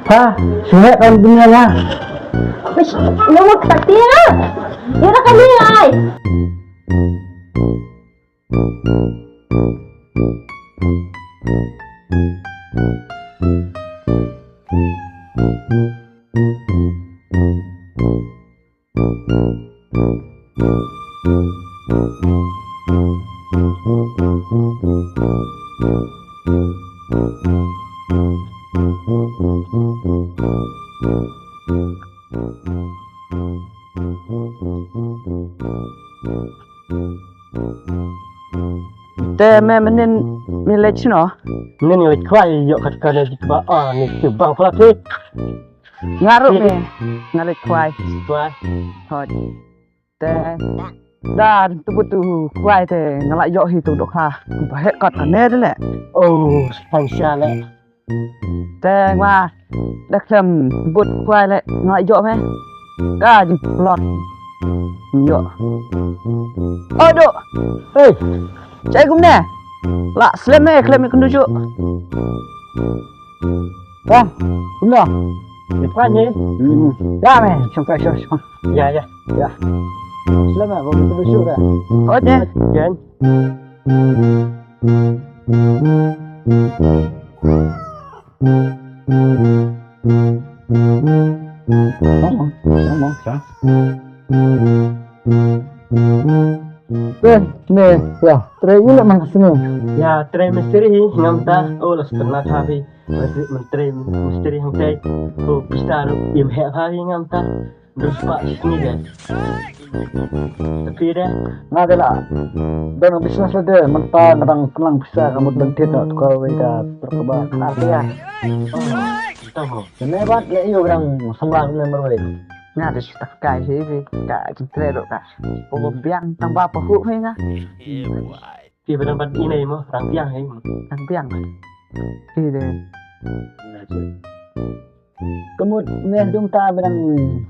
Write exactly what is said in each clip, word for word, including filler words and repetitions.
Ha, shu heh kan dunia nga. Mish, namo kata tia. Ira kami ai. Te me mynnin me leit shano? Mynnin nga leit khwai, ïoh kat ka leit khwai. Ah, ni tu bang pala phi. Nga ruh me, nga leit khwai. Khwai. Hot. Te da tu butu khwai te nga la ïoh hi tu dohkha. Ba heh kat kane de le. Oh, span sha le. Te nga da khlem bud khwai le nga ïoh me. Ka jingplot. Ïoh. Odo. Hey. Chai kumne. La slem me khlem me kundu ju. Bang, kumno? Ïa me, shong ka shong shong. Ya, ya. Ya. Slem me, bang kundu ju ka. Oke. Jen. Te, ne, ya, trei ïa leh man ka sngi. Ya, trei mistri hi ngam ta. Oh, la stem na tha phi. Mistri, mistri hangtei. Oh, pista ruh im heh pha hi ngam ta. Duspa ni de. Tapi de. Nga de la. Dang business la de, mynta nga dang khnang pisa ka mut ban thied na tu ka wei ka perkaba ka sia. Tama. Kene bat le yu dang samla ne marwei. Nga de sita kai hi bi ka jintre ro ka. Pobo biang tang ba pahu hi nga. Ti ba dang bat inei mo, rang biang hi mo. Rang biang. Hi de. Kemut neh dum ta benang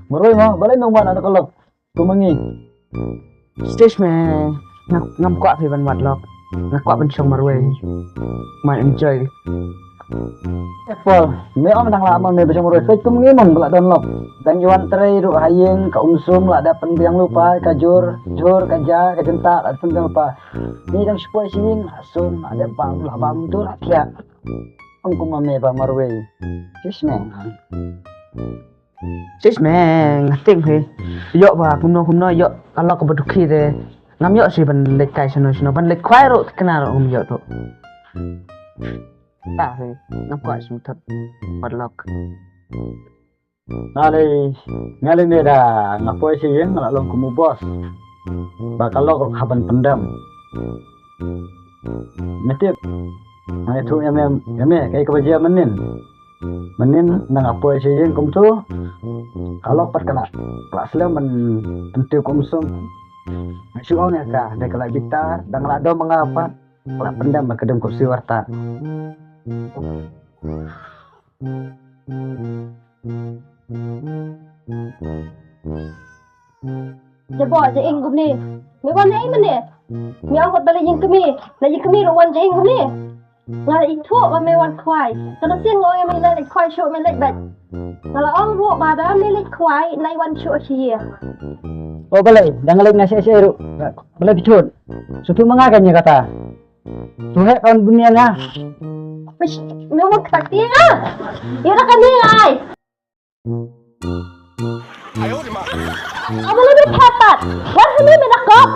meroi mo, balei nong wan anak kelok. Tu mengi. Stage me ngam kwah phi ban wat lok. Nga kwah ban shong marwei. Ma enjoy. Paul, me om dang la mo me ban shong marwei. Stage tu mengi mong bela don lok. Dang wan trei ruh ha ïing ka um sum la da pynbiang lupa ka jur, jur ka ja ka jenta la pynbiang lupa. Ni dang shipoi shi ïing la sum la da bam la bam tu la thiah. Ong kumno me ba marwei. Sis me. Sis me nga ting hi. Ïoh ba kumno kumno ïoh ka lok ba dukhi de. Ngam ïoh shi ban leit kai shano shano ban leit khwai ruh kena ruh ngam ïoh tu. Ta hi ngam kwah shi mut wat lok. Nga lei, nga lei me da nga poi shi ïing nga la long kum u boss. Ba ka lok ruh ka ban pyndem. Me tip. Nga ïathuh ïa me, ïa me kaei kaba jia mynnin. Mynnin na nga poi shi ïing kumtu. Ka lok pat ka la, ka la slem ban pyntip kum sum. Nga shu ong ïa ka, dei ka la bita, dang la dom nga pat. Ka la pyndem ba ka dum kum siwar ta. Jabo ja ing kumne. Me wan ei mane. Me ong kot bale ing kemi. Na ing kemi ro wan ja ing kumne. Nga i tho ba me wan khwai. Kana sien ngo me na khwai sho me lek bet. Nga la ong ro ba da me lek khwai na i wan sho shi ye. O bale, dang lek na shi shi ro. Bale pichot. Sutu manga kanya kata. Tu he kan dunia na. Mish, me wan kata tia. Ira kan ni ai. Aba la dep hepat. Wan hani me nak kop.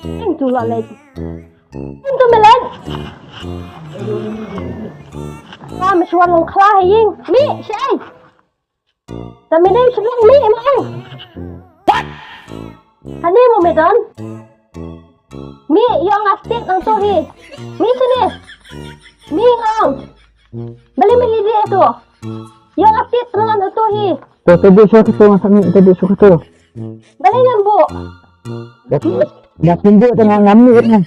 Ing tu la lek. Ing tu me lek. Ka me shwan long khla ha ying. Mi, shai. Ta me dei shlong mi ma. What? Hani mo me don. Mi yong astit nang tu hi. Mi sini. Mi ngong. Beli mi lidi tu. Yong astit nang tu hi. Tu tu bu shu tu ngasang ni tu bu shu tu. Beli ngan bu. Ya tu ya tu bu tengah ngam ni kan.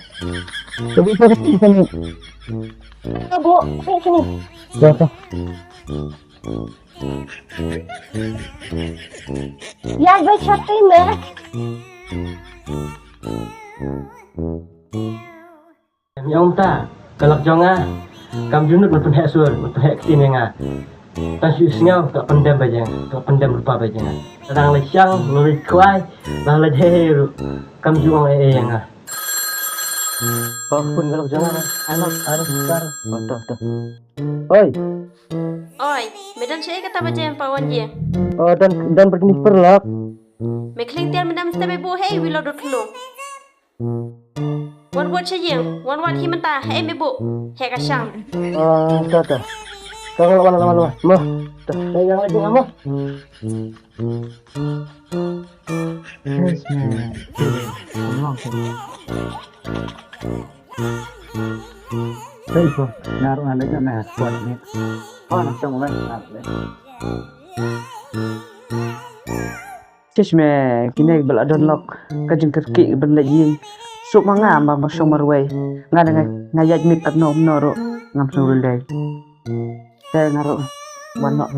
Tu bu shu tu sini. Bu, mi sini. Ya tu. Ïa ba chati me. Ïa um ta, ka lok jong nga kam ju nud ban pynheh sur, ban pynheh ktien ïa nga. Tang shu sngew ka pyndem ba jong nga, ka pyndem rupa ba jong nga. Tang la shang, la leit khwai, la la jai ruh kam ju ong ei ei ïa nga. Ba pun ka lok jong nga. Anak, anak, kar. Ba to, to. Oi. Oi, me don shaei kata ba jem pa wan jem? Oh, don, don pyrkhat pyrlok. Me khling tiar me dam step e bo hei wi lo dot khlo. Wan wat sha jem, wan wat hi mynta hei me bo. He ka shang. Ah, ta ta. Ka wan wan wan wan. Mo. Ta. Yang lagi mo. Yes, man. Come on, come on. Hey, bro. Naruh anda jangan kuat ni. Oh, nak sama lah. Tish me, kine ba la don lok ka jingkyrkieh ban leit ïing. Suk ma nga ma ba shong marwei. Nga da nga, nga ïaid mit kat no no ruh ngam sngewrel dei. Te nga ruh wan noh.